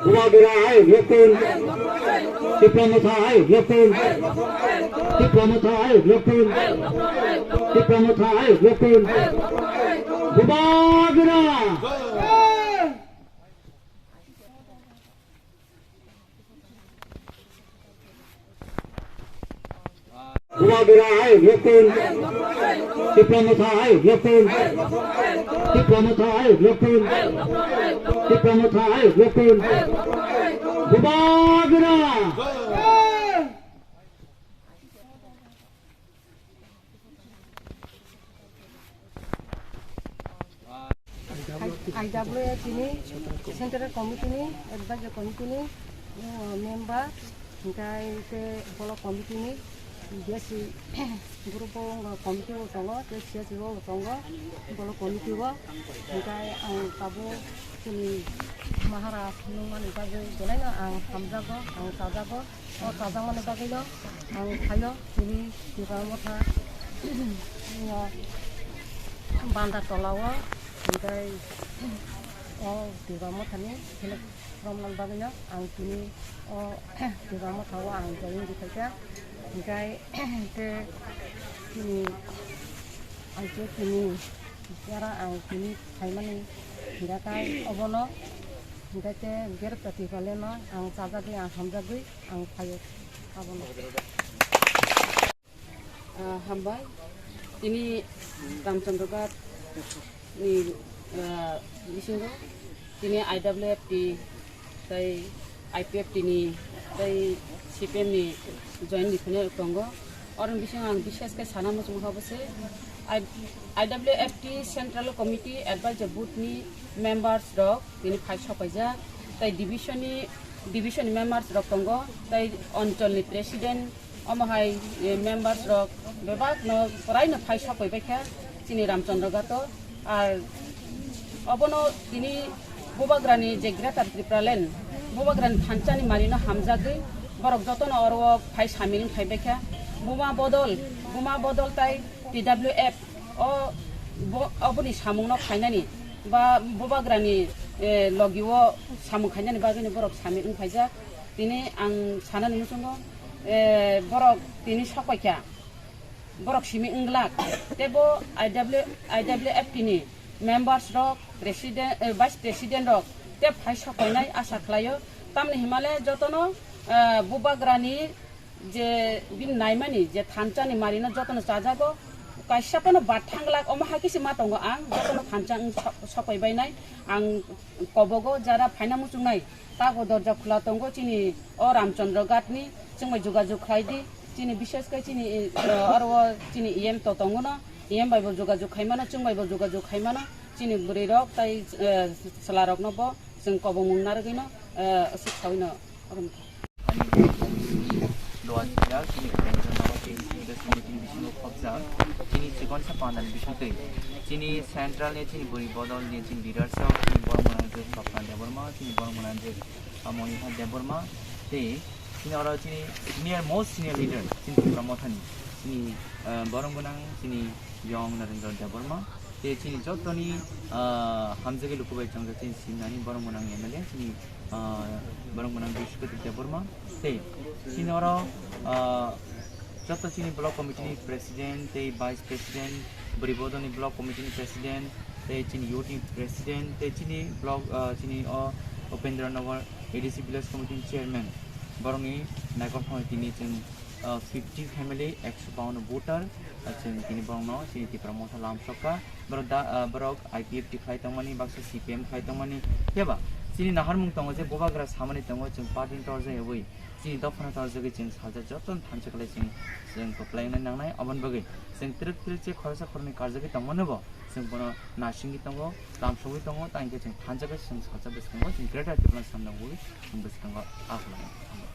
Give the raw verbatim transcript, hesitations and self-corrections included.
Bubagra ayuk lokun. Tipra Motha ayuk lokun. Tipra Motha ayuk lokun. Tipra Motha ayuk lokun. Bubagra. Bubagra ayuk lokun. Tipra Motha ayuk lokun. Tipra Motha ayuk lokun. Tipra Motha ayuk lokun. Bubagra. I W F T ni Central Committee ni Advisory Committee ni, uh, member, hinkhe te Block Committee ni B S C group o wngkha committee o tongo, tei C S C o tongo, Block Committee o, hinkhe ang tabuk chini Maharaj nungmani bagwi belaino ang hamjago, ang chajago. O chajakmani bagwino ang phaio chini Tipra Motha, o Banda tola o, hinkhe o Tipra Mothani select romnani bagwino ang chini o Tipra Motha o ang join di phaikha. Hinkhe te chini, ang khe chini jara ang chini phaimani hinkhe obono hinkhe te Gerta Tipraleno ang chajagwi, ang hamjagwi ang phaio abono. Ah, hambai. Tini Ramchandra Ghat ni, ah, bisingo tini I W F T tei I P F T ni tei C P M ni join ni phano tongo. Oroni bisingo ang bishes khe sana muchung kha bose I, I W F T Central Committee Advisor Board ni members rok tini phai sopaijak tei division ni, division ni members rok tongo tei onchol ni president. Omo hai, eh, members rok bebak no porai no phai sokoi baikha chini Ramchandra Ghat o. Ar obono tini Bubagrani je Greater Tipraland, Bubagrani thansa ni mari no hamjagwi borok jotono oro o phai samil wng phai baikha. Buma bodol, Buma bodol tai T W F o bo-, oboni samung no khainani ba Bubagrani, eh, logi o samung khainani bagwi no borok samil wng phaijak. Tini ang sanani muchungo, eh, borok tini sokoikha, borok simi wng glak, tei bo I W, I W F T ni members rok, president, eh, vice president rok tei phai sokoinai asa khlaio. Tamni himale jotono, eh, Bubagrani je bini naimani je thansa ni mari no jotono chajago, kaisa phano bad thang glak, omo hai khe se ma tongo ang, jotono thansa wng so-, sokoi bainai ang kobogo jara phaina muchungnai. Tago dorja khula tongo chini o Ramchandra Ghat ni, chwng bai jogajog khlai di. Chini bishes khe chini, eh, oro o chini E M to tongo no, E M bai bo jogajog khai mano, chwng bai bo jogajog khai mano. Chini bwrwi rok tai, eh, chwla rok no bo chwng kobongmung narwgwi no, eh, aswk saui no. Lower Siang, chini Upendra Nagar, chini Leaders Committee ni bisingo khopjak, chini chikonsa pandani bisingtwi, chini central ni, chini bwrwi bodol ni, chini leaders rok, chini borok mwnang je Swapna Debbarma, chini borok mwnang je Monika Debbarma, tei chini oro chini senior, most senior leader, chini Tipra Mothani, chini, eh, borok mwnang chini Yong Narendra Debbarma, tei chini jotoni, ah, hamjagwi luku bai chongjak chini sinani borok mwnang M L A, chini, ah, borok mwnang Biswajit Debbarma, tei chini oro, ah, joto chini block committee ni president tei vice president, bwrwi bodolni block committee ni president, tei chini youth ni president, tei chini block, ah, chini o Upendra Nagar A D C village committee ni chairman, borokni naikol phano tini chwng, ah, fifty family, ekso bawanno voter, ah, chwng tini borokno chini Tipra Motha lamsokha. Borok da, ah, borok I P F T khlai tongmani, baksa C P M khlai tongmani. Phiya ba chini naharmung tongo je bubagra samani tongo, chwng party ni torjak yaui, chini dophano torjagwi chwng salsa jotono thansa khlai chwng, chwng kwplai wngnai nangnai. Aboni bagwi chwng twrwk twrwk je khoroksa khoroknwi karjagwi tongmano bo chwng bono nasingwi tongo, lamsogwi tongo, tei hwnkhe chwng thansa khe chwng salsa bwskango chwng Greater Tipraland samna bagwi chwng bwskango akhulai.